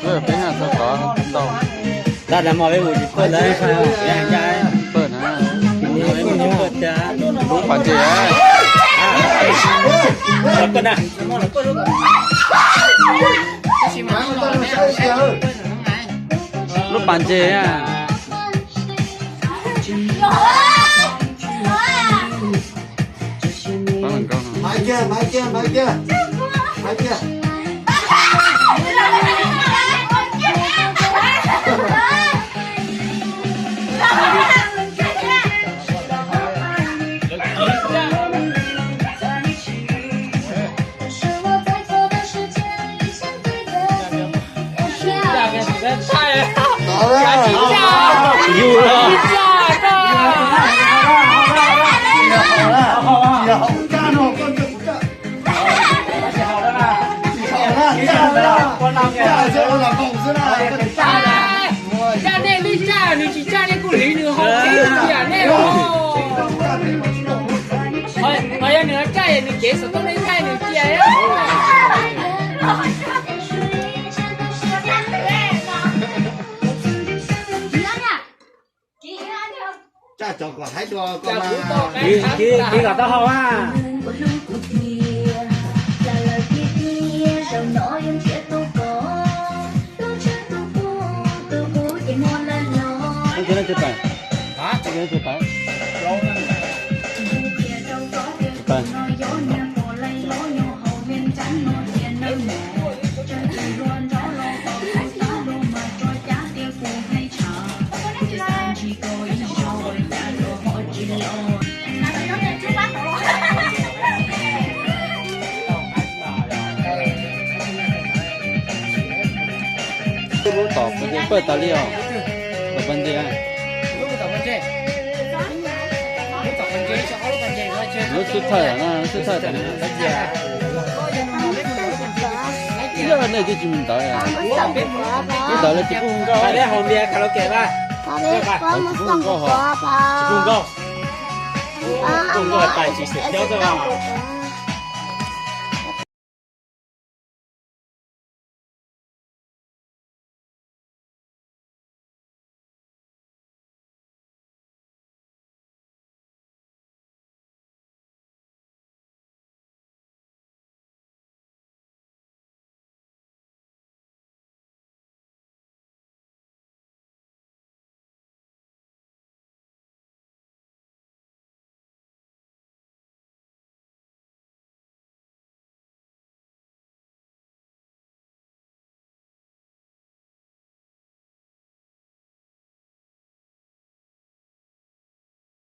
Peb txog tod ntau. Tab dag mos peb mus tsis pawj ntawd, pawj na. Lub pas ntses. Lub pas ntses. Caj nej li caj, nws tsis caj nej kuj hliv nws hau qhib tiam nej os. Ho yog nws caj nws cev xov tooj nej thaij nws cia. Kis kom tau hau a. Lub tom pawj tas li os. Tom pas ntses. Lub xub thawj, lub xub thawj. Yog nej twb tsis mus ntawd. Ntawd lawv tsis pub nkauj. Tsis pub nkauj hos. Tsis pub nkauj. Pub nkauj tais tsis xwm thiab os.